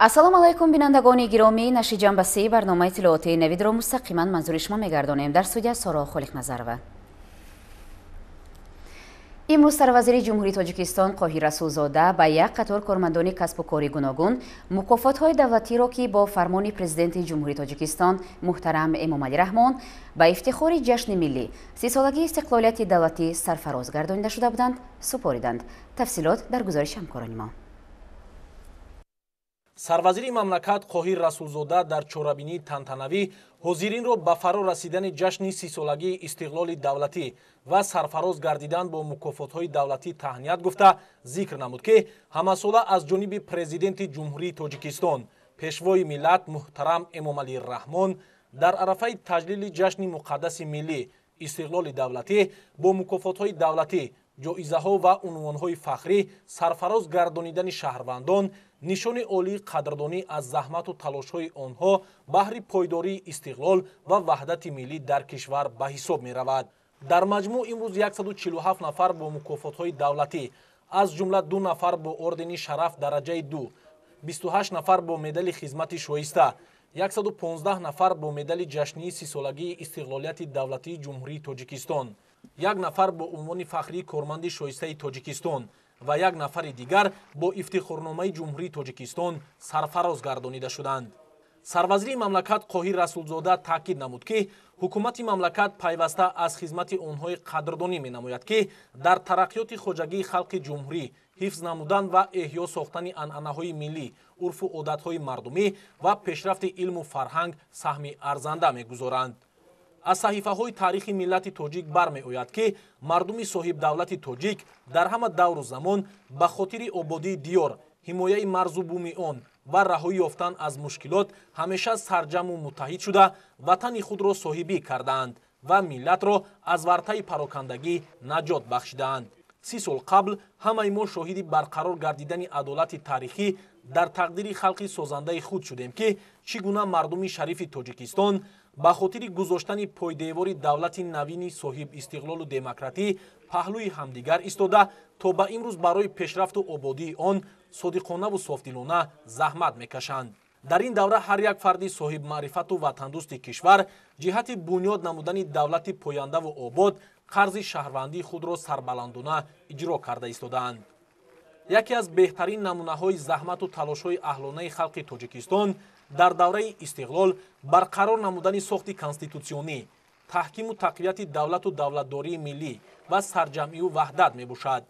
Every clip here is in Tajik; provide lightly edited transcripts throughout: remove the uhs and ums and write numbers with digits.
Ассалому алайкум, бинандагони гиромӣ. Нашри ҷанбасии барномаи иттилоотии Навидро мустақиман манзури шумо мегардонем. Дар студия Соро Холиқназарова. Имрӯз сарвазири Ҷумҳурии Тоҷикистон Қоҳир Расулзода ба як қатор кормандони касбу кори гуногун мукофотҳои давлатиро, ки бо фармони Президенти Ҷумҳурии Тоҷикистон муҳтарам Эмомалӣ Раҳмон ба ифтихори ҷашни миллӣ 30-солагии истиқлолияти давлатӣ сарфароз гардонида шуда буданд, супориданд. Тафсилот дар гузориши ҳамкорони мо. Сарвазири мамлакат Қоҳир Расулзода дар чорабинии тантанавӣ ҳозиринро ба фаро расидани ҷашни 30-солагии истиқлоли давлатӣ ва сарфароз гардидан бо мукофотҳои давлатӣ таҳният гуфта, зикр намуд, ки ҳамасола аз ҷониби Президенти Ҷумҳурии Тоҷикистон, Пешвои миллат муҳтарам Эмомалӣ Раҳмон дар арафаи таҷлили ҷашни муқаддаси миллӣ истиқлоли давлатӣ бо мукофотҳои давлатӣ, ҷоизаҳо ва унвонҳои фахрӣ сарфароз гардонидани шаҳрвандон нишони олии қадрдонӣ аз заҳмату талошҳои онҳо баҳри пойдории истиқлол ва ваҳдати миллӣ дар кишвар ба ҳисоб меравад. Дар маҷмӯъ имрӯз 147 нафар бо мукофотҳои давлатӣ, аз ҷумла 2 нафар бо ордени шараф дараҷаи 2, 28 нафар бо медали хизмати шоиста, 115 нафар бо медали ҷашнии 30-солагии истиқлолияти давлатии Ҷумҳурии Тоҷикистон, 1 нафар бо унвони фахрии корманди шоистаи Тоҷикистон ва 1 нафари дигар бо ифтихорномаи Ҷумҳурии Тоҷикистон сарфароз гардонида шуданд. Сарвазири мамлакат Қоҳир Расулзода таъкид намуд, ки ҳукумати мамлакат пайваста аз хизмати онҳои қадрдонӣ менамояд, ки дар тараққиёти хоҷагии халқи ҷумҳурӣ, ҳифз намудан ва эҳё сохтани анъанаҳои миллӣ, урфу одатҳои мардумӣ ва пешрафти илму фарҳанг саҳми арзанда мегузоранд. Аз саҳифаҳои таърихи миллати тоҷик бармеояд, ки мардуми соҳибдавлати тоҷик дар ҳама давру замон ба хотири ободии диёр, ҳимояи марзу буми он ва раҳоӣ ёфтан аз мушкилот ҳамеша сарҷаму муттаҳид шуда, ватани худро соҳибӣ кардаанд ва миллатро аз вартаи парокандагӣ наҷот бахшидаанд. 30 сол қабл ҳамаи мо шоҳиди барқарор гардидани адолати таърихӣ дар тақдири халқи созандаи худ шудем, ки чӣ гуна мардуми шарифи Тоҷикистон ба хотири гузоштани пойдевори давлати навини соҳибистиқлолу демократӣ паҳлӯи ҳамдигар истода, то ба имрӯз барои пешрафту ободии он содиқонаву софдилона заҳмат мекашанд. Дар ин давра ҳар як фарди соҳибмаърифату ватандӯсти кишвар ҷиҳати бунёд намудани давлати пояндаву обод қарзи шаҳрвандии худро сарбаландона иҷро карда истодаанд. Яке аз беҳтарин намунаҳои заҳмату талошҳои аҳлонаи халқи Тоҷикистон дар давраи истиқлол барқарор намудани сохти конститутсионӣ, таҳкиму тақвияти давлату давлатдории миллӣ ва сарҷамъию ваҳдат мебошад.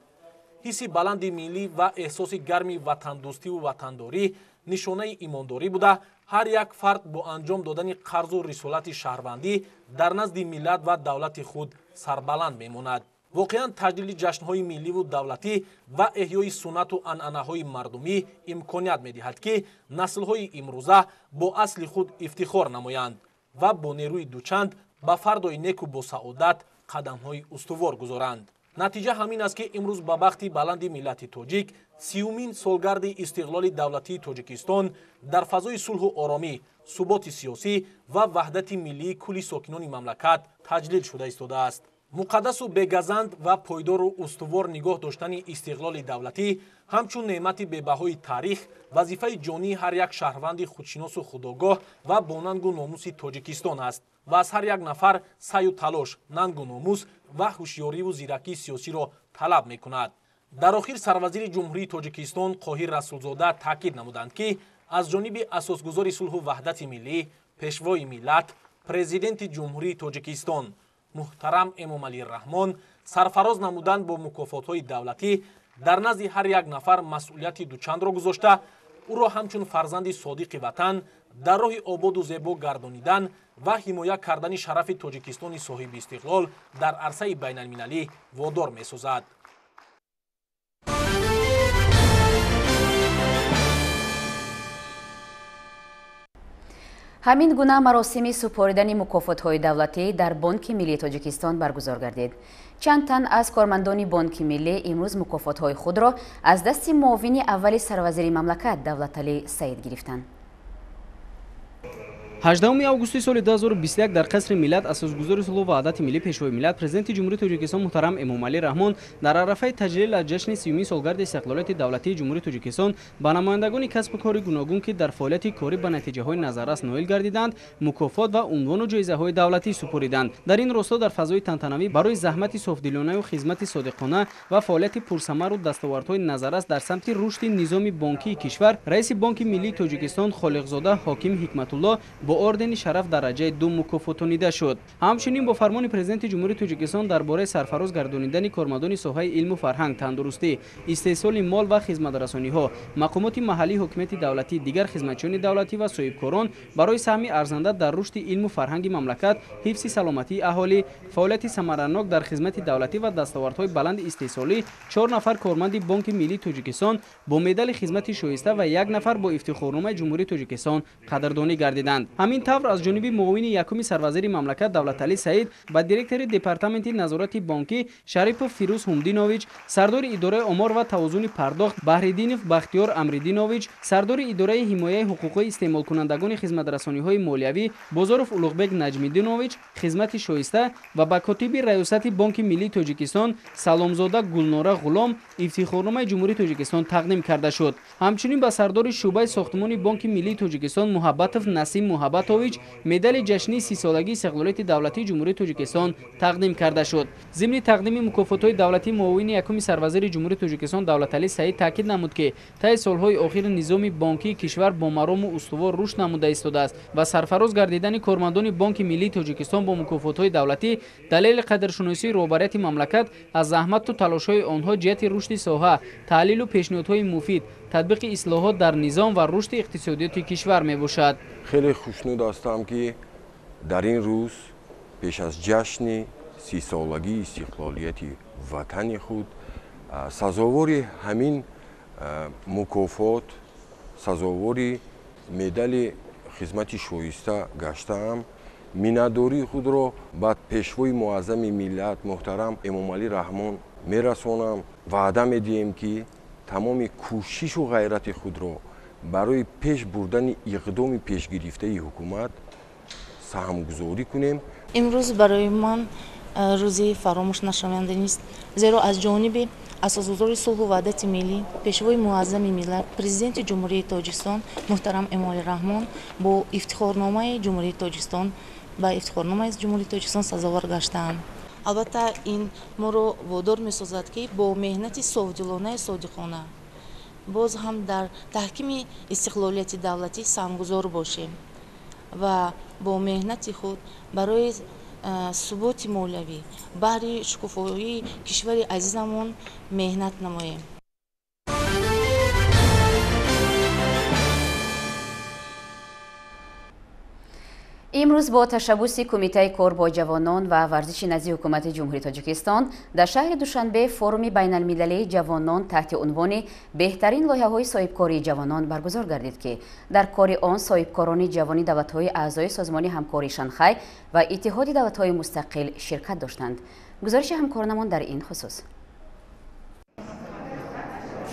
Ҳисси баланди миллӣ ва эҳсоси гарми ватандӯстиву ватандорӣ нишонаи имондорӣ буда, ҳар як фард бо анҷом додани қарзу рисолати шаҳрвандӣ дар назди миллат ва давлати худ сарбаланд мемонад. Воқеан, таҷлили ҷашнҳои милливу давлатӣ ва эҳёи суннату анъанаҳои мардумӣ имконият медиҳад, ки наслҳои имрӯза бо асли худ ифтихор намоянд ва бо нерӯи дучанд ба фардои неку босаодат қадамҳои устувор гузоранд. Натиҷа ҳамин аст, ки имрӯз ба бахти баланди миллати тоҷик 30-умин солгарди истиқлоли давлатии Тоҷикистон дар фазои сулҳу оромӣ, суботи сиёсӣ ва ваҳдати миллии кулли сокинони мамлакат таҷлил шуда истодааст. Муқаддасу бегазанд ва пойдору устувор нигоҳ доштани истиқлоли давлатӣ ҳамчун неъмати бебаҳои таърих вазифаи ҷонии ҳар як шаҳрванди худшиносу худогоҳ ва бо нангу номуси Тоҷикистон аст ва аз ҳар як нафар саъю талош, нангу номус ва ҳушёриву зиракии сиёсиро талаб мекунад. Дар охир сарвазири Ҷумҳурии Тоҷикистон Қоҳир Расулзода таъкид намуданд, ки аз ҷониби асосгузори сулҳу ваҳдати миллӣ, Пешвои миллат, Президенти Ҷумҳурии Тоҷикистон муҳтарам Эмомалӣ Раҳмон сарфароз намудан бо мукофотҳои давлатӣ дар назди ҳар як нафар масъулияти дучандро гузошта, ӯро ҳамчун фарзанди содиқи ватан дар роҳи ободу зебо гардонидан ва ҳимоя кардани шарафи Тоҷикистони соҳибистиқлол дар арсаи байналмилалӣ водор месозад. Ҳамин гуна маросими супоридани мукофотҳои давлатӣ дар Бонки Миллии Тоҷикистон баргузор гардид. Чанд тан аз кормандони Бонки Миллӣ имрӯз мукофотҳои худро аз дасти муовини аввали сарвазири мамлакат Давлаталӣ Саид гирифтанд. 18 августи соли 2021 дар Қасри Миллат асосгузори сулҳу ваҳдати миллӣ, Пешвои миллат, Президенти Ҷумҳурии Тоҷикистон муҳтарам Эмомалӣ Раҳмон дар арафаи таҷлил аз ҷашни 30-умин солгарди истиқлолияти давлатии Ҷумҳурии Тоҷикистон ба намояндагони касбу кори гуногун, ки дар фаъолияти корӣ ба натиҷаҳои назаррас ноил гардиданд, мукофот ва унвону ҷоизаҳои давлатӣ супориданд. Дар ин росто дар фазои тантанавӣ барои заҳмати софдилонаю хизмати содиқона ва фаъолияти пурсамару дастовардҳои назаррас дар самти рушди низоми бонкии кишвар раиси Бонки миллии Тоҷикистон Холиқзода Ҳоким Ҳикматулло бо ордени шараф дараҷаи 2 мукофотонида шуд. Ҳамчунин бо фармони Президенти Ҷумҳурии Тоҷикистон дар бораи сарфароз гардонидани кормандони соҳаи илму фарҳанг, тандурустӣ, истеҳсоли мол ва хизматрасониҳо, мақомоти маҳаллии ҳукумати давлатӣ, дигар хизматчиёни давлатӣ ва соҳибкорон барои саҳми арзанда дар рушди илму фарҳанги мамлакат, ҳифзи саломатии аҳолӣ, фаъолияти самаранок дар хизмати давлатӣ ва дастовардҳои баланди истеҳсолӣ 4 нафар корманди Бонки миллии Тоҷикистон бо медали хизмати шоиста ва 1 нафар бо ифтихорномаи Ҷумҳурии Тоҷикистон қадрдонӣ гардиданд. Ҳамин тавр аз ҷониби муовини якуми сарвазири мамлакат Давлаталӣ Саид ба директори департаменти назорати бонкӣ Шарипов Фирӯз Ҳумдинович, сардори идораи омор ва тавозуни пардохт Баҳриддинов Бахтиёр Амриддинович, сардори идораи ҳимояи ҳуқуқҳои истеъмолкунандагони хизматрасониҳои молиявӣ Бозоров Улуғбек Наҷмиддинович хизмати шоиста ва ба котиби раёсати Бонки миллии Тоҷикистон Саломзода Гулнора Ғулом ифтихорномаи Ҷумҳурии Тоҷикистон тақдим карда шуд. Ҳамчунин ба сардори шӯъбаи сохтмони Бонки миллии Тоҷикистон Муҳаббатов Насим Муҳаббатович медали ҷашнии 30-солагии истиқлолияти давлатии Ҷумҳурии Тоҷикистон тақдим карда шуд. Зимни тақдими мукофотҳои давлатӣ муовини якуми сарвазири Ҷумҳурии Тоҷикистон Давлаталӣ Саид таъкид намуд, ки таи солҳои охир низоми бонкии кишвар бо марому устувор рушд намуда истодааст ва сарфароз гардидани кормандони Бонки миллии Тоҷикистон бо мукофотҳои давлатӣ далели қадршиносии роҳбарияти мамлакат аз заҳмату талошҳои онҳо ҷиҳати рушди соҳа, таҳлилу пешниҳодҳои муфид, татбиқи ислоҳот дар низом ва рушди иқтисодиёти кишвар мебошад. Хеле хушнуд ҳастам, ки дар ин рӯз пеш аз ҷашни 30-солагии истиқлолияти ватани худ сазовори ҳамин мукофот, сазовори медали хизмати шоиста гаштаам. Миннатдории худро ба Пешвои муаззами миллат муҳтарам Эмомалӣ Раҳмон мерасонам. Ваъда медиҳем, ки тамоми кӯшишу ғайрати худро барои пеш бурдани иқдоми пешгирифтаи ҳукумат саҳмгузорӣ кунем. Имрӯз барои ман рӯзи фаромӯш нашаванда нест, зеро аз ҷониби асосгузори сулҳу ваҳдати миллӣ, Пешвои муаззами миллат, Президенти Ҷумҳурии Тоҷикистон муҳтарам Эмомалӣ Раҳмон бо ифтихорномаи Ҷумҳурии Тоҷикистон ба ифтихорномаи Ҷумҳурии Тоҷикистон сазовор гаштаам. Албатта, ин моро водор месозад, ки бо меҳнати софдилонаи содиқона боз ҳам дар таҳкими истиқлолияти давлатӣ саҳмгузор бошем ва бо меҳнати худ барои суботи молиявӣ, баҳри шукуфоии кишвари азизамон меҳнат намоем. Имрӯз бо ташаббуси Кумитаи кор бо ҷавонон ва варзиши назди Ҳукумати Ҷумҳурии Тоҷикистон дар шаҳри Душанбе форуми байналмилалии ҷавонон таҳти унвони беҳтарин лоиҳаҳои соҳибкории ҷавонон баргузор гардид, ки дар кори он соҳибкорони ҷавони давлатҳои аъзои Созмони ҳамкории Шанхай ва Иттиҳоди давлатҳои мустақил ширкат доштанд. Гузориши ҳамкоронамон дар ин хусус.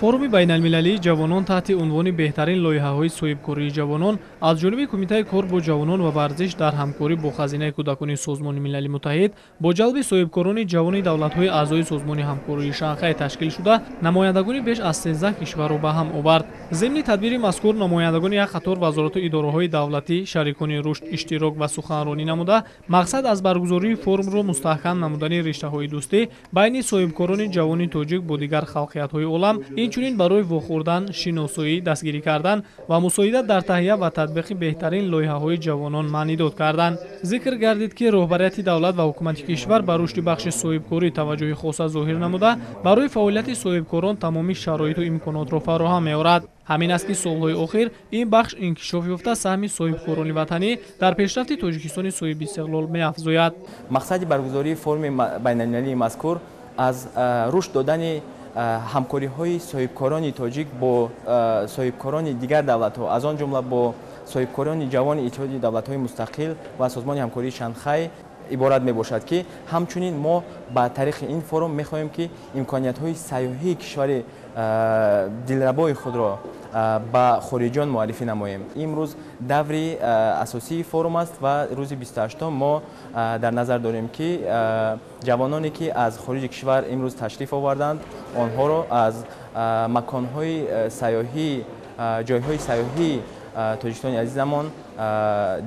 Форуми байналмилалии ҷавонон таҳти унвони беҳтарин лоиҳаҳои соҳибкории ҷавонон аз ҷониби Кумитаи кор бо ҷавонон ва варзиш дар ҳамкорӣ бо Хазинаи кӯдакони Созмони Милали Муттаҳид бо ҷалби соҳибкорони ҷавони давлатҳои аъзои Созмони ҳамкории Шанхай ташкил шуда, намояндагони беш аз 13 кишварро ба ҳам овард. Зимни тадбири мазкур намояндагони як қатор вазорату идораҳои давлатӣ, шарикони рушд иштирок ва суханронӣ намуда, мақсад аз баргузории форумро мустаҳкам намудани риштаҳои дӯстӣ байни соҳибкорони ҷавони тоҷик бо дигар халқиятҳои олам, инчунин барои вохӯрдан, шиносоӣ, дастгирӣ кардан ва мусоидат дар таҳия ва татбиқи беҳтарин лоиҳаҳои ҷавонон маънидод карданд. Зикр гардид, ки роҳбарияти давлат ва ҳукумати кишвар ба рушди бахши соҳибкорӣ таваҷҷӯҳи хоса зоҳир намуда, барои фаъолияти соҳибкорон тамоми шароиту имконотро фароҳам меорад. Ҳамин аст, ки солҳои охир ин бахш инкишоф ёфта, саҳми соҳибкорони ватанӣ дар пешрафти Тоҷикистони соҳибистиқлол меафзояд. Мақсади баргузории форуми байналмилалии мазкур аз рушд додани ҳамкориҳои соҳибкорони тоҷик бо соҳибкорони дигар давлатҳо, аз он ҷумла бо соҳибкорони ҷавони Иттиҳоди давлатҳои мустақил ва Созмони ҳамкории Шанхай иборат мебошад, ки ҳамчунин мо ба тариқи ин форум мехоҳем, ки имкониятҳои сайёҳии кишвари дилрабои худро ба хориҷиён муаррифӣ намоем. Имрӯз даври асосии форум аст ва рӯзи 28 мо дар назар дорем, ки ҷавононе, ки аз хориҷи кишвар имрӯз ташриф оварданд, онҳоро аз маконҳои сайёҳӣ, ҷойҳои сайёҳии Тоҷикистони азизамон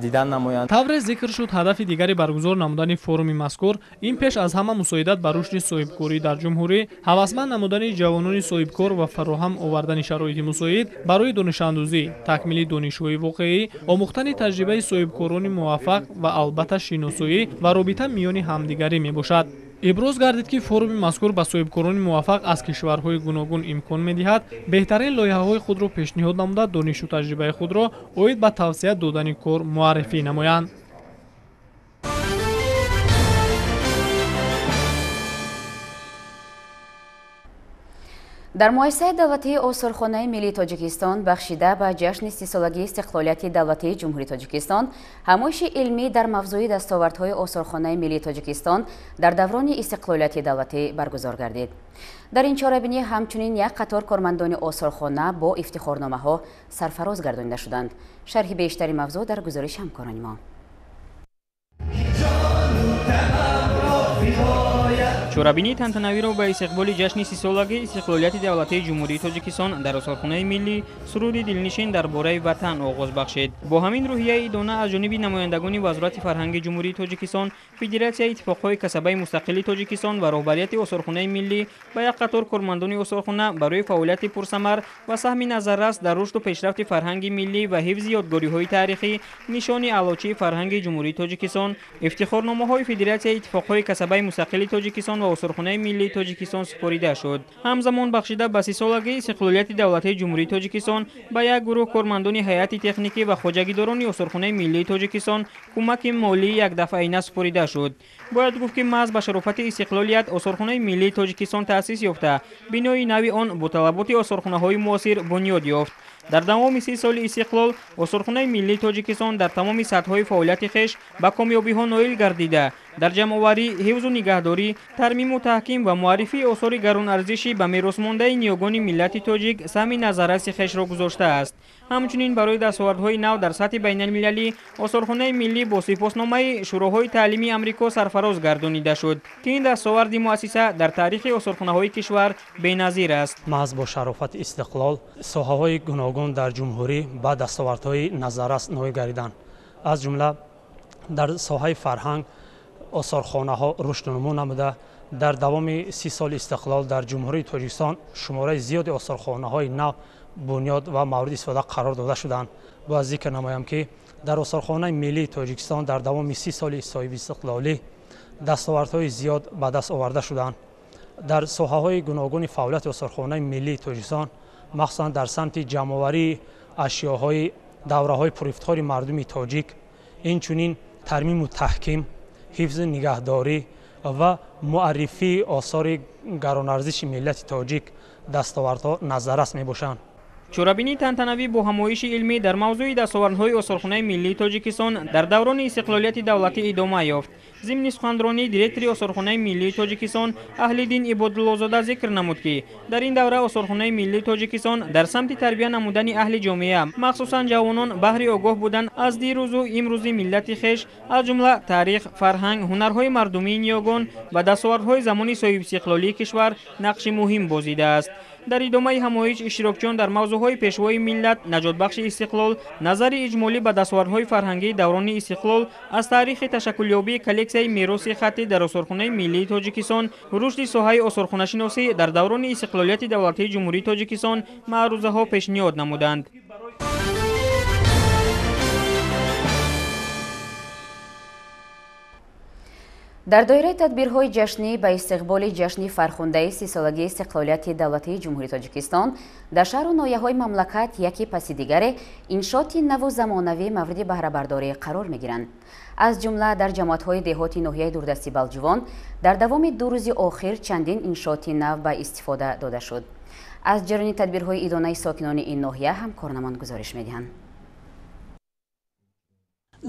дидан намоянд. Тавре зикр шуд, ҳадафи дигари баргузор намудани форуми мазкур ин пеш аз ҳама мусоидат ба рушди соҳибкорӣ дар ҷумҳурӣ, ҳавасманд намудани ҷавонони соҳибкор ва фароҳам овардани шароити мусоид барои донишандӯзӣ, такмили донишҳои воқеӣ, омӯхтани таҷрибаи соҳибкорони муваффақ ва албатта шиносоӣ ва робита миёни ҳамдигарӣ мебошад. Иброз гардид, ки форуми мазкур ба соҳибкорони муваффақ аз кишварҳои гуногун имкон медиҳад беҳтарин лоиҳаҳои худро пешниҳод намуда, донишу таҷрибаи худро оид ба тавсия додани кор муаррифӣ намоянд. Дар муассисаи давлатии Осорхонаи миллии Тоҷикистон бахшида ба ҷашни 30-солагии истиқлолияти давлатии Ҷумҳурии Тоҷикистон ҳамоиши илмӣ дар мавзӯи дастовардҳои Осорхонаи миллии Тоҷикистон дар даврони истиқлолияти давлатӣ баргузор гардид. Дар ин чорабинӣ ҳамчунин як қатор кормандони осорхона бо ифтихорномаҳо сарфароз гардонида шуданд. Шарҳи бештари мавзӯъ дар гузориши ҳамкорони мо. Чорабинии тантанавиро ба истиқболи ҷашни 30-солагии истиқлолияти давлатии Ҷумҳурии Тоҷикистон дар Осорхонаи миллӣ суруди дилнишин дар бораи ватан оғоз бахшид. Бо ҳамин рӯҳияи идона аз ҷониби намояндагони Вазорати фарҳанги Ҷумҳурии Тоҷикистон, Федератсияи иттифоқҳои касабаи мустақили Тоҷикистон ва роҳбарияти Осорхонаи миллӣ ба як қатор кормандони осорхона барои фаъолияти пурсамар ва саҳми назаррас дар рушду пешрафти фарҳанги миллӣ ва ҳифзи ёдгориҳои таърихӣ, нишони аълочии фарҳанги Ҷумҳурии Тоҷикистон, ифтихорномаҳои Федератсияи иттифоқҳои касабаи мустақили Тоҷикистон ва Осорхонаи миллии Тоҷикистон супорида шуд. Ҳамзамон бахшида ба 30-солагии истиқлолияти давлатии Ҷумҳурии Тоҷикистон ба як гурӯҳ кормандони ҳайати техникӣ ва хоҷагидорони Осорхонаи миллии Тоҷикистон кӯмаки молии якдафъаина супорида шуд. Бояд гуфт, ки маҳз ба шарофати истиқлолият Осорхонаи миллии Тоҷикистон таъсис ёфта, бинои нави он бо талаботи осорхонаҳои муосир бунёд ёфт. Дар давоми 30 соли истиқлол Осорхонаи миллии Тоҷикистон дар тамоми сатҳҳои фаъолияти хеш ба комёбиҳо ноил гардида, дар ҷамъоварӣ, ҳифзу нигаҳдорӣ, тармиму таҳким ва муаррифии осори гаронарзишӣ ба меросмондаи ниёгони миллати тоҷик саҳми назарраси хешро гузоштааст. Ҳамчунин барои дастовардҳои нав дар сатҳи байналмилалӣ Осорхонаи миллӣ бо сипосномаи Шӯроҳои таълимии Амрико сарфароз гардонида шуд, ки ин дастоварди муассиса дар таърихи осорхонаҳои кишвар беназир аст. Маҳз бо шарофати истиқлол соҳаҳои гуногун дар ҷумҳурӣ ба дастовардҳои назаррас ноил гардиданд. Аз ҷумла дар соҳаи фарҳанг осорхонаҳо рушду нумӯ намуда, дар давоми 30 соли истиқлол дар Ҷумҳурии Тоҷикистон шумораи зиёди осорхонаҳои нав бунёд ва мавриди истифода қарор дода шуданд. Бояд зикр намоям, ки дар Осорхонаи миллии Тоҷикистон дар давоми 30 соли соҳибистиқлолӣ дастовардҳои зиёд ба даст оварда шуданд. Дар соҳаҳои гуногуни фаъолияти Осорхонаи миллии Тоҷикистон, махсусан дар самти ҷамъоварии ашёҳои давраҳои пурифтихори мардуми тоҷик, инчунин тармиму таҳким, ҳифзу нигаҳдорӣ ва муаррифии осори гаронарзиши миллати тоҷик дастовардҳо назаррас мебошанд. Чорабинии тантанавӣ бо ҳамоиши илмӣ дар мавзӯи дастовардҳои Осорхонаи миллии Тоҷикистон дар даврони истиқлолияти давлатӣ идома ёфт. Зимни суханронии директори Осорхонаи миллии Тоҷикистон Аҳлиддин Ибодуллозода зикр намуд, ки дар ин давра Осорхонаи миллии Тоҷикистон дар самти тарбия намудани аҳли ҷомеа, махсусан ҷавонон, баҳри огоҳ будан аз дирӯзу имрӯзи миллати хеш, аз ҷумла таърих, фарҳанг, ҳунарҳои мардумии ниёгон ва дастовардҳои замони соҳибистиқлолии кишвар нақши муҳим бозидааст. Дар идомаи ҳамоиш иштирокчиён дар мавзӯъҳои пешвои миллат, наҷотбахши истиқлол, назари иҷмолӣ ба дастовардҳои фарҳангии даврони истиқлол, аз таърихи ташаккулёбии коллексияи мероси хаттӣ дар Осорхонаи миллии Тоҷикистон, рушди соҳаи осорхонашиносӣ дар даврони истиқлолияти давлатии Ҷумҳурии Тоҷикистон маърузаҳо пешниҳод намуданд. Дар доираи тадбирҳои ҷашнӣ ба истиқболи ҷашни фархундаи 30-солагии истиқлолияти давлатии Ҷумҳурии Тоҷикистон дар шаҳру ноҳияҳои мамлакат яке паси дигаре иншооти наву замонавӣ мавриди баҳрабардорӣ қарор мегиранд. Аз ҷумла дар ҷамоатҳои деҳоти ноҳияи дурдасти Балҷувон дар давоми 2 рӯзи охир чандин иншооти нав ба истифода дода шуд. Аз ҷараёни тадбирҳои идонаи сокинони ин ноҳия ҳамкорнамон гузориш медиҳанд.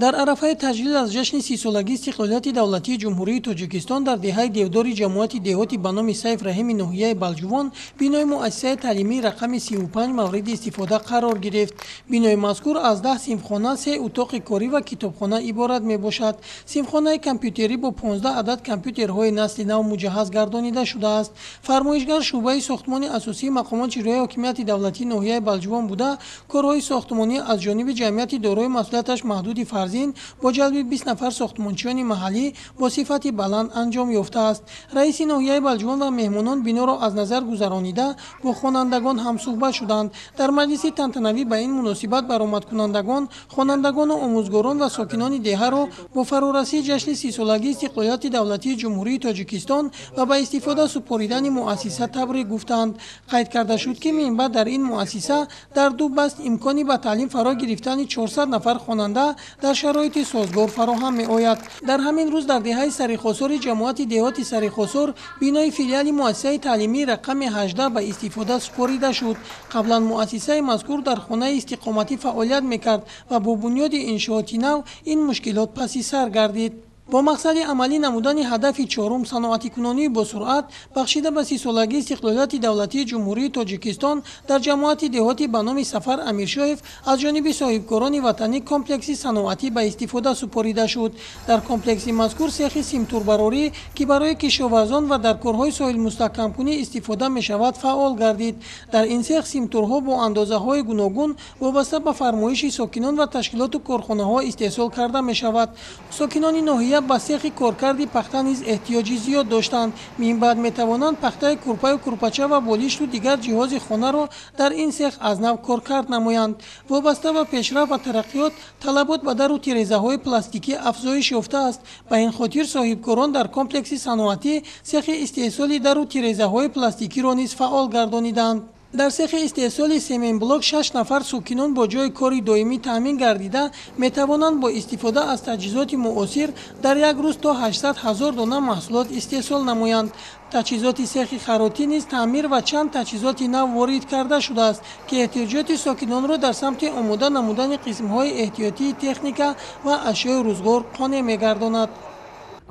Дар арафаи таҷлил аз ҷашни 30-солагии истиқлолияти давлатии Ҷумҳурии Тоҷикистон дар деҳаи Девдори ҷамоати деҳоти ба номи Сайф Раҳими ноҳияи Балҷувон бинои муассисаи таълимии рақами 35 мавриди истифода қарор гирифт. Бинои мазкур аз 10 синфхона, 3 утоқи корӣ ва китобхона иборат мебошад. Синфхонаи компютерӣ бо 15 адад компютерҳои насли нав муҷаҳҳаз гардонида шудааст. Фармоишгар шӯъбаи сохтмони асосии мақомоти иҷроияи ҳокимияти давлатии ноҳияи Балҷувон буда, корҳои сохтмонӣ аз ҷониби ҷамъияти дорои масъулияташ маҳдуди Фарзин бо ҷалби 20 нафар сохтмончиёни маҳаллӣ бо сифати баланд анҷом ёфтааст. Раиси ноҳияи Балҷувон ва меҳмонон биноро аз назар гузаронида бо хонандагон ҳамсӯҳбат шуданд. Дар маҷлиси тантанавӣ ба ин муносибат баромадкунандагон, хонандагону омӯзгорон ва сокинони деҳаро бо фарорасии ҷашни 30-солагии истиқлолияти давлатии Ҷумҳурии Тоҷикистон ва ба истифода супоридани муассиса табрик гуфтанд. Қайд карда шуд, ки минбаъд дар ин муассиса дар ду баст имкони ба таълим фаро гирифтани 400 нафар хонанда дар шароити созгор фароҳам меояд. Дар ҳамин рӯз дар деҳаи Сарихосори ҷамоати деҳоти Сарихосор бинои филиали муассисаи таълимии рақами 18 ба истифода супорида шуд. Қаблан муассисаи мазкур дар хонаи истиқоматӣ фаъолият мекард ва бо бунёди иншооти нав ин мушкилот паси сар гардид. Бо мақсади амалӣ намудани ҳадафи чорум саноатикунонии босуръат бахшида ба 30-солагии истиқлолияти давлатии Ҷумҳурии Тоҷикистон дар ҷамоати деҳоти ба номи Сафар Амиршоев аз ҷониби соҳибкорони ватанӣ комплекси саноатӣ ба истифода супорида шуд. Дар комплекси мазкур сехи симтурбарорӣ, ки барои кишоварзон ва дар корҳои соҳилмустаҳкамкунӣ истифода мешавад, фаъол гардид. Дар ин сех симтурҳо бо андозаҳои гуногун вобаста ба фармоиши сокинон ва ташкилоту корхонаҳо истеҳсол карда мешавад. Сокинони ноҳия ба сехи коркарди пахта низ эҳтиёҷи зиёд доштанд. Минбаъд метавонанд пахтаи курпаю курпача ва болишту дигар ҷиҳози хонаро дар ин сех аз нав коркард намоянд. Вобаста ба пешрафт ва тараққиёт талабот ба дару тирезаҳои пластикӣ афзоиш ёфтааст. Ба ин хотир соҳибкорон дар комплекси саноатӣ сехи истеҳсоли дару тирезаҳои пластикиро низ фаъол гардониданд. Дар сехи истеҳсоли семенблок 6 нафар сокинон бо ҷойи кори доимӣ таъмин гардида метавонанд бо истифода аз таҷҳизоти муосир дар як рӯз то 800 000 дона маҳсулот истеҳсол намоянд. Таҷҳизоти сехи харотӣ низ таъмир ва чанд таҷҳизоти нав ворид карда шудааст, ки эҳтиёҷоти сокинонро дар самти омода намудани қисмҳои эҳтиётии техника ва ашёи рӯзгор қонеъ мегардонад.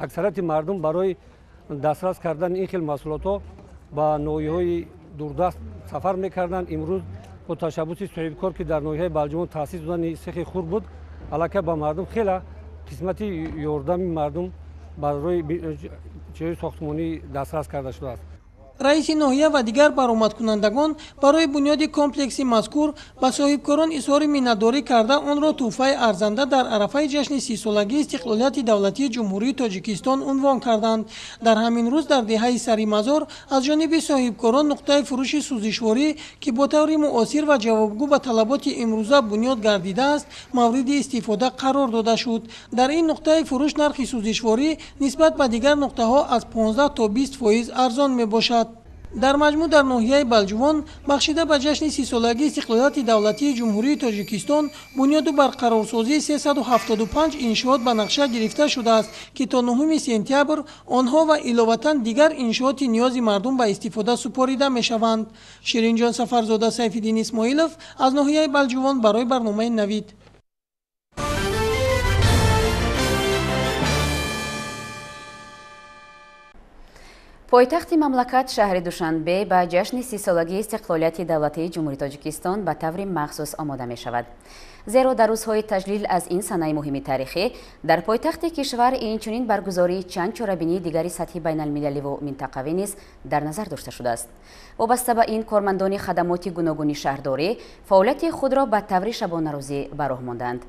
Аксарияти мардум барои дастрас кардани ин хел маҳсулотҳо ба ноҳияҳои дурдаст сафар мекарданд. Имрӯз бо ташаббуси соҳибкор, ки дар ноҳияи Балҷувон таъсис додани сехи хурд буд, аллакай ба мардум хеле қисмати ёрдами мардум барои ҷои сохтмонӣ дастрас карда шудааст. Раиси ноҳия ва дигар баромадкунандагон барои бунёди комплекси мазкур ба соҳибкорон изҳори миннатдорӣ карда онро тӯҳфаи арзанда дар арафаи ҷашни 30-солагии истиқлолияти давлатии Ҷумҳурии Тоҷикистон унвон карданд. Дар ҳамин рӯз дар деҳаи Саримазор аз ҷониби соҳибкорон нуқтаи фурӯши сӯзишворӣ, ки бо таври муосир ва ҷавобгӯ ба талаботи имрӯза бунёд гардидааст, мавриди истифода қарор дода шуд. Дар ин нуқтаи фурӯш нархи сӯзишворӣ нисбат ба дигар нуқтаҳо аз 15 то 20% арзон мебошад. Дар маҷмӯъ дар ноҳияи Балҷувон бахшида ба ҷашни 30-солагии истиқлолияти давлатии Ҷумҳурии Тоҷикистон бунёду барқарорсозии 375 иншоот ба нақша гирифта шудааст, ки то 9 сентябр онҳо ва иловатан дигар иншооти ниёзи мардум ба истифода супорида мешаванд. Ширинҷон Сафарзода, Сайфиддин Исмоилов аз ноҳияи Балҷувон барои барномаи Навид. Пойтахти мамлакат шаҳри Душанбе ба ҷашни 30-солагии истиқлолияти давлатии Ҷумҳурии Тоҷикистон ба таври махсус омода мешавад. Зеро дар рӯзҳои таҷлил аз ин санаи муҳими таърихӣ дар пойтахти кишвар инчунин баргузории чанд чорабинии дигари сатҳи байналмилаливу минтақавӣ низ дар назар дошта шудааст. Вобаста ба ин кормандони хадамоти гуногуни шаҳрдорӣ фаъолияти худро ба таври шабонарӯзӣ ба роҳ монданд.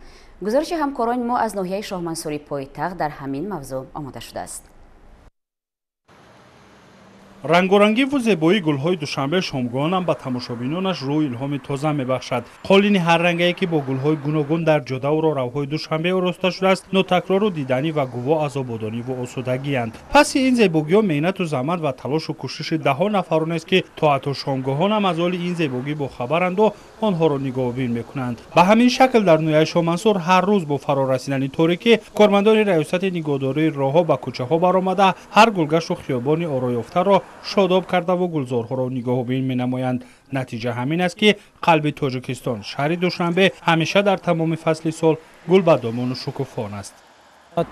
Гузориши ҳамкорони мо аз ноҳияи Шоҳмансури пойтахт дар ҳамин мавзӯъ омода шудааст. Рангорангиву зебоии гулҳои Душанбе шомгоҳонам ба тамошобинонаш рӯҳу илҳоми тоза мебахшад. Қолини ҳаррангае, ки бо гулҳои гуногун дар ҷодаву роҳравҳои Душанбе ороста шудааст, нотакрору диданӣ ва гуво аз ободониву осудагианд. Паси ин зебогиҳо меҳнату заҳмат ва талошу кӯшиши даҳҳо нафаронест, ки то ҳатто шомгоҳонам аз оли ин зебогӣ бохабаранду онҳоро нигоҳубин мекунанд. Ба ҳамин шакл дар ноҳияи Шоҳмансур ҳар рӯз бо фарорасидани торикӣ кормандони раёсати нигоҳдории роҳҳо ба кӯчаҳо баромада ҳар гулгашту хиёбони ороёфтаро шодоб кардаву гулзорҳоро нигоҳубин менамоянд. Натиҷа ҳамин аст, ки қалби Тоҷикистон, шаҳри Душанбе, ҳамеша дар тамоми фасли сол гулбадомону шукуфон аст.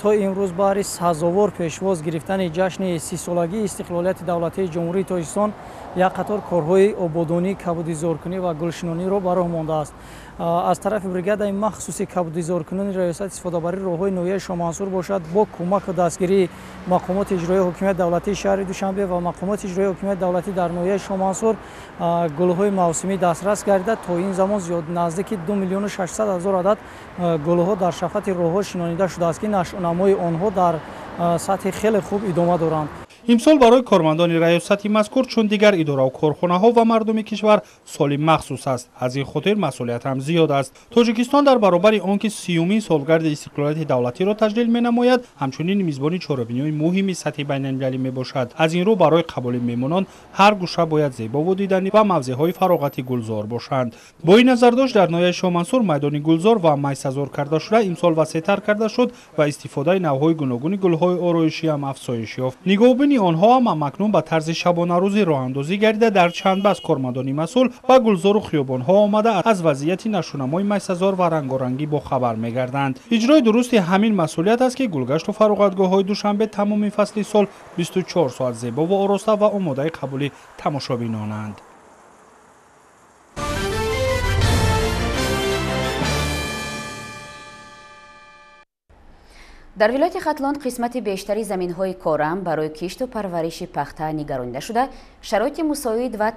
То имрӯз баҳри сазовор пешвоз гирифтани ҷашни 30-солагии истиқлолияти давлатии Ҷумҳурии Тоҷикистон як қатор корҳои ободонӣ, кабудизоркунӣ ва гулшинониро ба роҳ мондааст. Аз тарафи бригадаи махсуси кабудизоркунони Раёсати истифодабарии роҳҳои ноҳияи Шомансур бошад, бо кӯмаку дастгирии мақомоти иҷроии ҳокимияти давлатии шаҳри Душанбе ва мақомоти иҷроии ҳокимияти давлатӣ дар ноҳияи Шомансур гулҳои мавсимӣ дастрас гардида, то ин замон зиёд наздики 2 600 000 адад гулҳо дар шафати роҳҳо шинонида шудааст, ки нашъунамои онҳо дар сатҳи хеле хуб идома доранд. Имсол барои кормандони раёсати мазкур, чун дигар идораву корхонаҳо ва мардуми кишвар, соли махсус аст. Аз ин хотир масъулият ҳам зиёд аст. Тоҷикистон дар баробари он ки 30-умин солгарди истиқлолияти давлатиро таҷлил менамояд, ҳамчунин мизбони чорабиниҳои муҳими сатҳи байналмилалӣ мебошад. Аз ин рӯ барои қабули меҳмонон ҳар гӯша бояд зебову диданӣ ва мавзеъҳои фароғати гулзор бошанд. Бо ин назардошт дар ноҳияи Шомансур майдони гулзор ва майсазор карда шуда имсол васеътар карда шуд ва истифодаи навъҳои гуногуни гулҳои ороишӣ ҳам афзоиш ёфт. Нигоҳубини онҳо ҳам ҳамакнун ба тарзи шабонарӯзӣ роҳандозӣ гардида, дар чанд бас кормандони масъул ба гулзору хиёбонҳо омада аз вазъияти нашунамои майсазор ва рангорангӣ бохабар мегарданд. Иҷрои дурусти ҳамин масъулият аст, ки гулгашту фароғатгоҳҳои Душанбе тамоми фасли сол 24 соат зебову ороста ва омодаи қабули тамошобинонанд. Дар вилояти Хатлон қисмати бештари заминҳои корам барои кишту парвариши пахта нигаронида шуда, шароити мусоид ва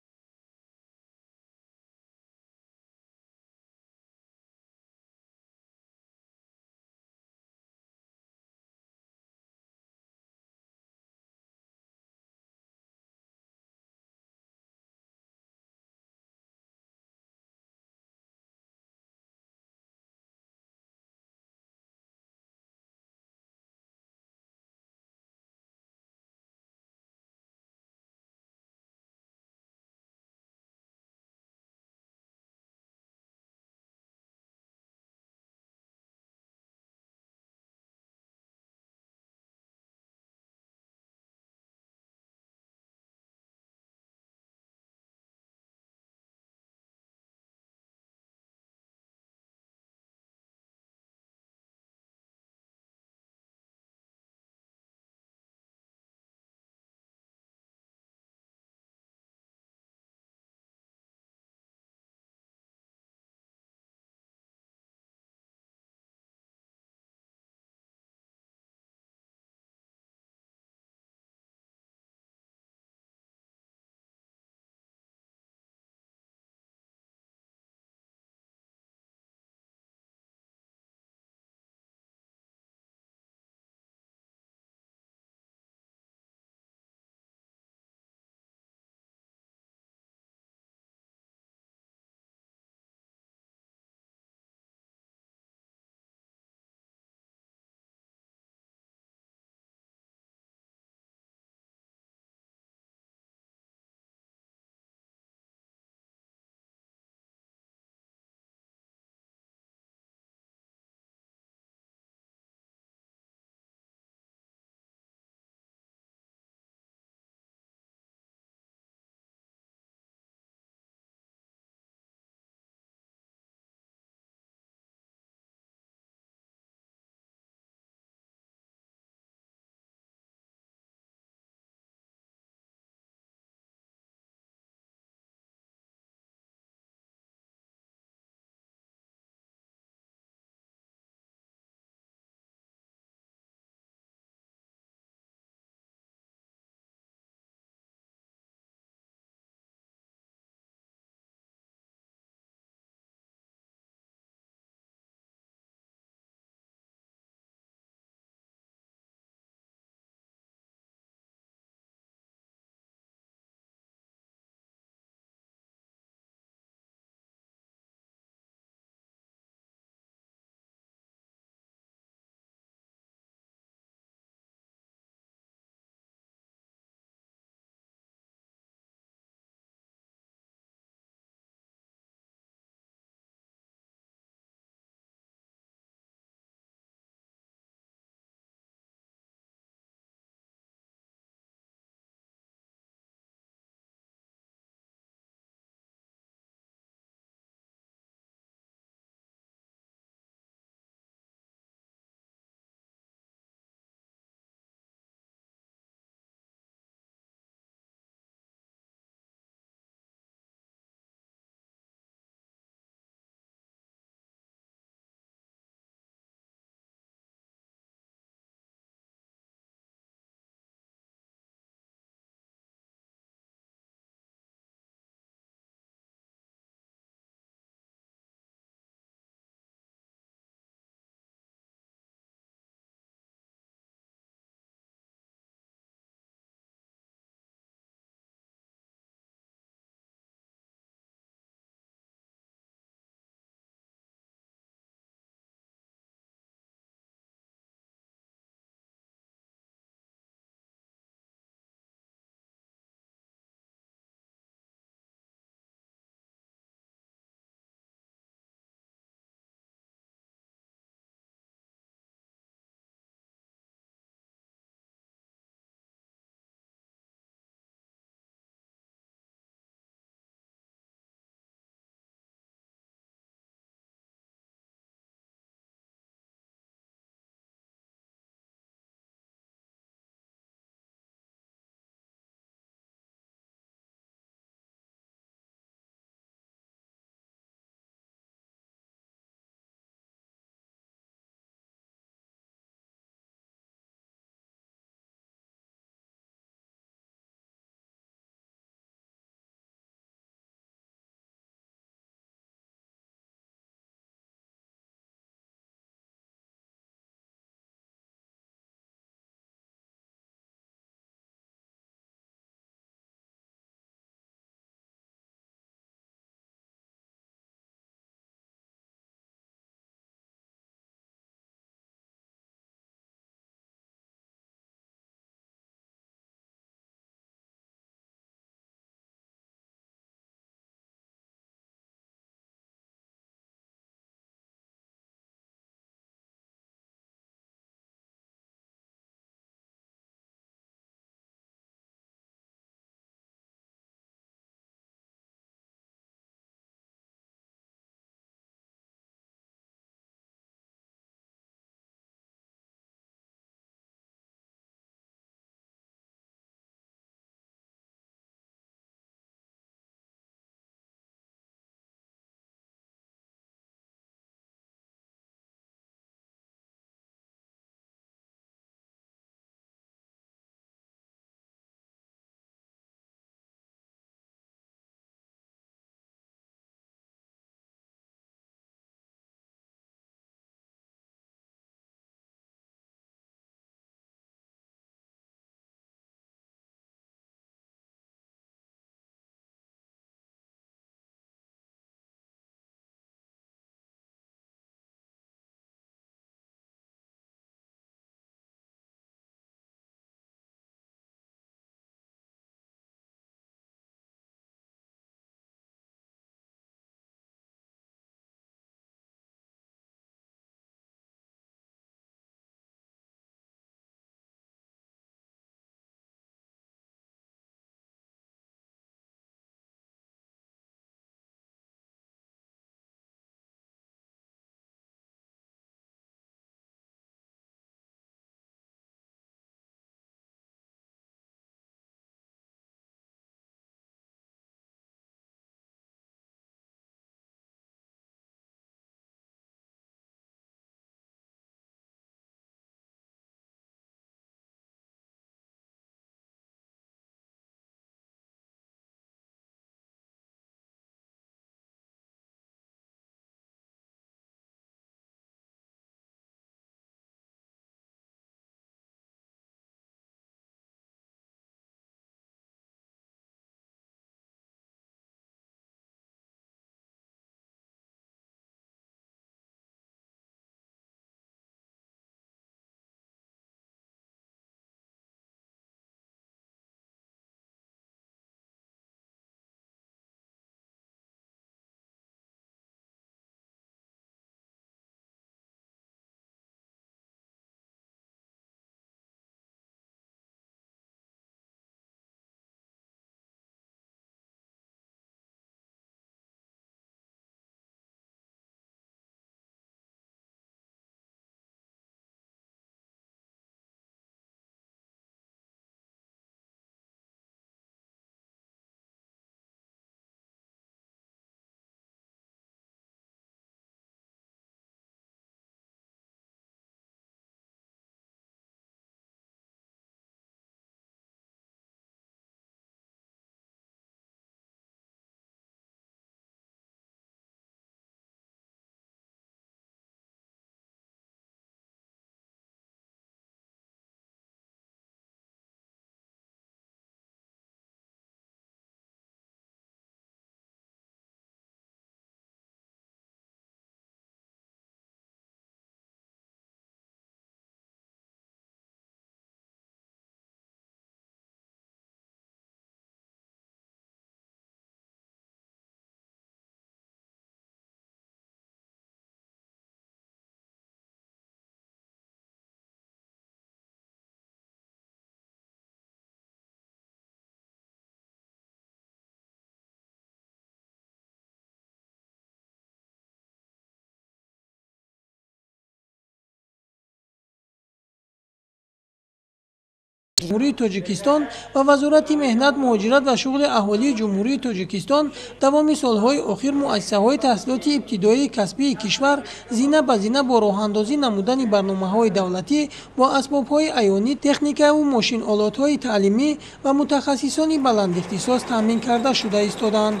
Ҷумҳурии Тоҷикистон ва Вазорати меҳнат, муҳоҷират ва шуғли аҳолии Ҷумҳурии Тоҷикистон давоми солҳои охир муассисаҳои таҳсилоти ибтидоии касбии кишвар зина ба зина бо роҳандозӣ намудани барномаҳои давлатӣ бо асбобҳои аёнӣ, техникаву мошинолотҳои таълимӣ ва мутахассисони баландихтисос таъмин карда шуда истодаанд.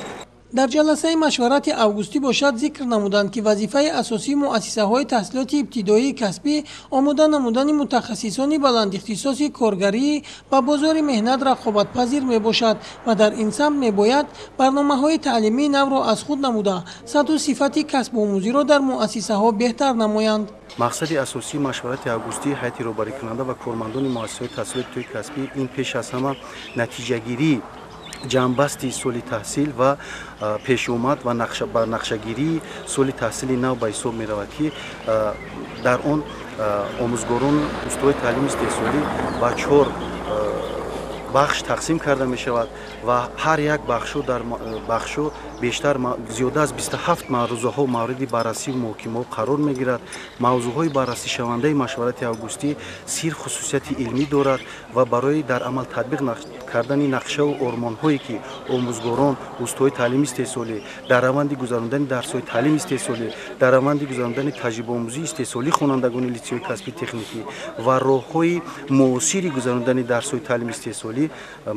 Дар ҷаласаи машварати августӣ бошад зикр намуданд, ки вазифаи асосии муассисаҳои таҳсилоти ибтидоии касбӣ омода намудани мутахассисони баландихтисоси коргарӣ ба бозори меҳнат рақобатпазир мебошад ва дар ин самт мебояд барномаҳои таълимии навро аз худ намуда сатҳу сифати касбомӯзиро дар муассисаҳо беҳтар намоянд. Мақсади асосии машварати августии ҳайати роҳбарикунанда ва кормандони муассисаҳои таҳсилоти ибтидоии касбӣ ин пеш аз ҳама натиҷагирии ҷамъбасти соли таҳсил ва пешомад ва ба нақшагирии соли таҳсили нав ба ҳисоб меравад, ки дар он омӯзгорон устои таълими истеҳсолӣ ба 4 бахш тақсим карда мешавад ва ҳар як бахшо дар бахшо бештар зиёда аз 27 маърузаҳо мавриди баррасию муҳокимаҳо қарор мегирад. Мавзӯъҳои баррасишавандаи машварати августӣ сирф хусусияти илмӣ дорад ва барои дар амал татбиқ кардани нақшаву ормонҳое ки омӯзгорон, устои таълими истеҳсолӣ дар раванди гузарондани дарсҳои таълими истеҳсолӣ, дар раванди гузарондани таҷрибаомӯзии истеҳсолии хонандагони литсейҳои касбии техникӣ ва роҳҳои муосири гузарондани дарсҳои таълими истеҳсолӣ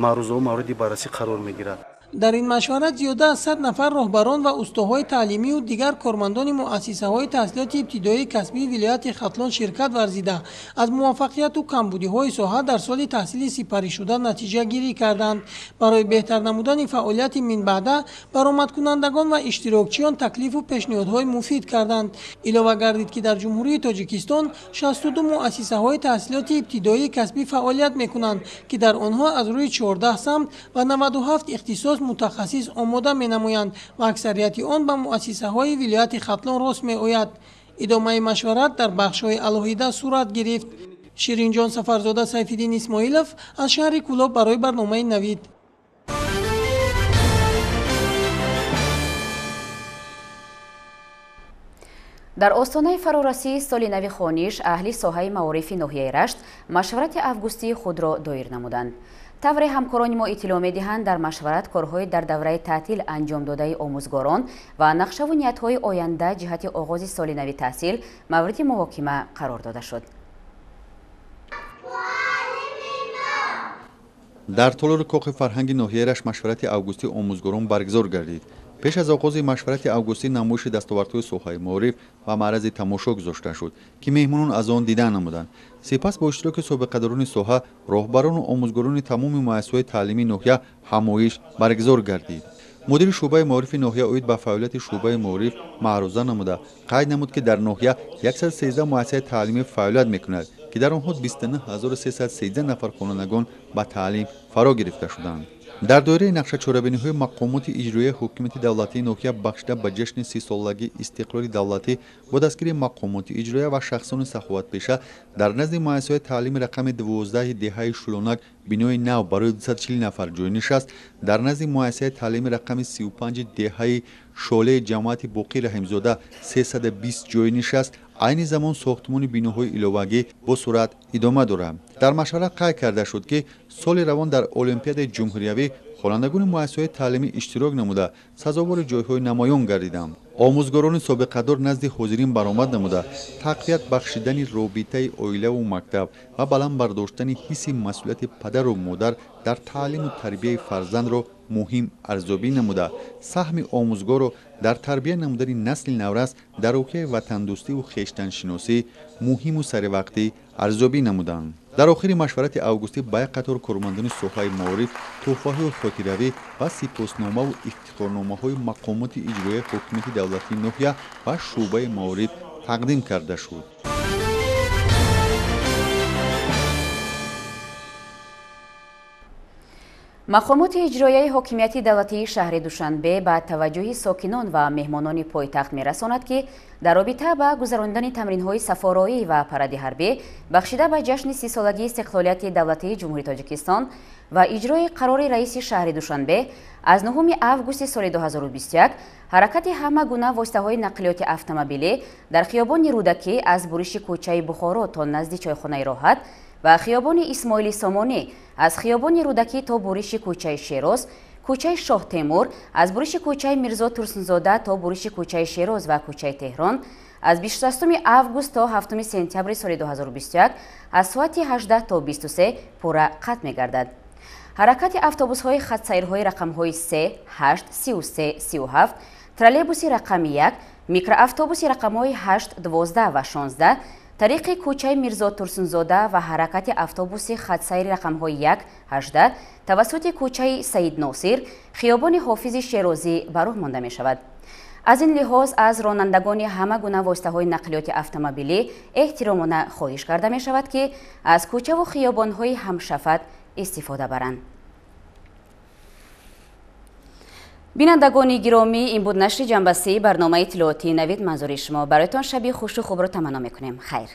маърузаҳо мавриди баррасӣ қарор мегирад. Дар ин машварат зиёда аз 100 нафар роҳбарон ва устоҳои таълимию дигар кормандони муассисаҳои таҳсилоти ибтидоии касбии вилояти Хатлон ширкат варзида аз муваффақияту камбудиҳои соҳа дар соли таҳсили сипаришуда натиҷагирӣ карданд. Барои беҳтар намудани фаъолияти минбаъда баромадкунандагон ва иштирокчиён таклифу пешниҳодҳои муфид карданд. Илова гардид, ки дар Ҷумҳурии Тоҷикистон 62 муассисаҳои таҳсилоти ибтидоии касбӣ фаъолият мекунанд, ки дар онҳо аз рӯи 14 самт ва 97 ихтисос мутахассис омода менамоянд ва аксарияти он ба муассисаҳои вилояти Хатлон рост меояд. Идомаи машварат дар бахшҳои алоҳида сурат гирифт. Ширинҷон Сафарзода, Сайфиддин Исмоилов аз шаҳри Кӯлоб барои барномаи Навид. Дар остонаи фарорасии соли нави хониш аҳли соҳаи маорифи ноҳияи Рашт машварати августии худро доир намуданд. Тавре ҳамкорони мо иттилоъ медиҳанд, дар машварат корҳои дар давраи таътил анҷом додаи омӯзгорон ва нақшаву ниятҳои оянда ҷиҳати оғози соли нави таҳсил мавриди муҳокима қарор дода шуд. Дар толори кохи фарҳанги ноҳияи Рашт машварати августии омӯзгорон баргузор гардид. Пеш аз оғози машварати августӣ намоиши дастовардҳои соҳаи маориф ва маърази тамошо гузошта шуд, ки меҳмонон аз он дидан намуданд. Сипас бо иштироки собиқадорони соҳа, роҳбарону омӯзгорони тамоми муассисаҳои таълимии ноҳия ҳамоиш баргузор гардид. Мудири шӯъбаи маорифи ноҳия оид ба фаъолияти шӯъбаи маориф маъруза намуда қайд намуд, ки дар ноҳия 113 муассисаи таълимӣ фаъолият мекунад, ки дар онҳо 29313 нафар хонандагон ба таълим фаро гирифта шуданд. Дар доираи нақшачорабиниҳои мақомоти иҷроияи ҳукумати давлатии ноҳия бахшида ба ҷашни 30-солагии истиқлоли давлатӣ бо дастгирии мақомоти иҷроия ва шахсони саховатпеша дар назди муассисаҳои таълими рақами 12 деҳаи Шулонак бинои нав барои 240 нафар ҷой нишаст. Дар назди муассисаи таълими рақами 35 деҳаи Шолеи ҷамоати Боқӣ Раҳимзода 320 ҷой нишаст. Айни замон сохтмони биноҳои иловагӣ бо суръат идома дорад. Дар машварат қайд карда шуд, ки соли равон дар Олимпиадаи ҷумҳуриявӣ хонандагони муассисаҳои таълимӣ иштирок намуда сазовори ҷойҳои намоён гардиданд. Омӯзгорони собиқадор назди ҳозирин баромад намуда тақвият бахшидани робитаи оилаву мактаб ва баланд бардоштани ҳисси масъулияти падару модар дар таълиму тарбияи фарзандро муҳим арзёбӣ намуда саҳми омӯзгорро дар тарбия намудани насли наврас дар рӯҳияи ватандӯстиву хештаншиносӣ муҳиму саривақтӣ арзёбӣ намуданд. Дар охири машварати августӣ ба як қатор кормандони соҳаи маориф тӯҳфаҳои хотиравӣ ва сипосномаву ифтихорномаҳои мақомоти иҷроияи ҳукумати давлатии ноҳия ва шӯъбаи маориф тақдим карда шуд. Мақомоти иҷроияи ҳокимияти давлатии шаҳри Душанбе ба таваҷҷӯҳи сокинон ва меҳмонони пойтахт мерасонад, ки дар робита ба гузарондани тамринҳои сафороӣ ва паради ҳарбӣ бахшида ба ҷашни 30-солагии истиқлолияти давлатии Ҷумҳурии Тоҷикистон ва иҷрои қарори раиси шаҳри Душанбе аз 9 августи соли 2021 ҳаракати ҳама гуна воситаҳои нақлиёти автомобилӣ дар хиёбони Рӯдакӣ аз буриши кӯчаи Бухоро то назди чойхонаи Роҳат ва хиёбони Исмоили Сомонӣ аз хиёбони Рӯдакӣ то буриши кӯчаи Шероз, кӯчаи Шоҳтемур аз буриши кӯчаи Мирзо Турсунзода то буриши кӯчаи Шероз ва кӯчаи Теҳрон аз 26 август то 7 сентябри соли 2021 аз соати 18 то 23 пурра қатъ мегардад. Ҳаракати автобусҳои хатсайрҳои рақамҳои 3, 8, 33, 37, троллейбуси рақами 1, микроавтобуси рақамҳои 8, 12 ва 16, тариқи кӯчаи Мирзо Турсунзода ва ҳаракати автобуси хатсайри рақамҳои 1, 18 тавассути кӯчаи Саид Носир, хиёбони Ҳофизи Шерозӣ ба роҳ монда мешавад. Аз ин лиҳоз аз ронандагони ҳама гуна воситаҳои нақлиёти автомобилӣ эҳтиромона хоҳиш карда мешавад, ки аз кӯчаву хиёбонҳои ҳамшафат истифода баранд. Бинандагони гиромӣ, ин буд нашри ҷанбасии барномаи иттилоотии Навид. Манзури шумо. Бароятон шаби хушу хубро таманно мекунем. Хайр.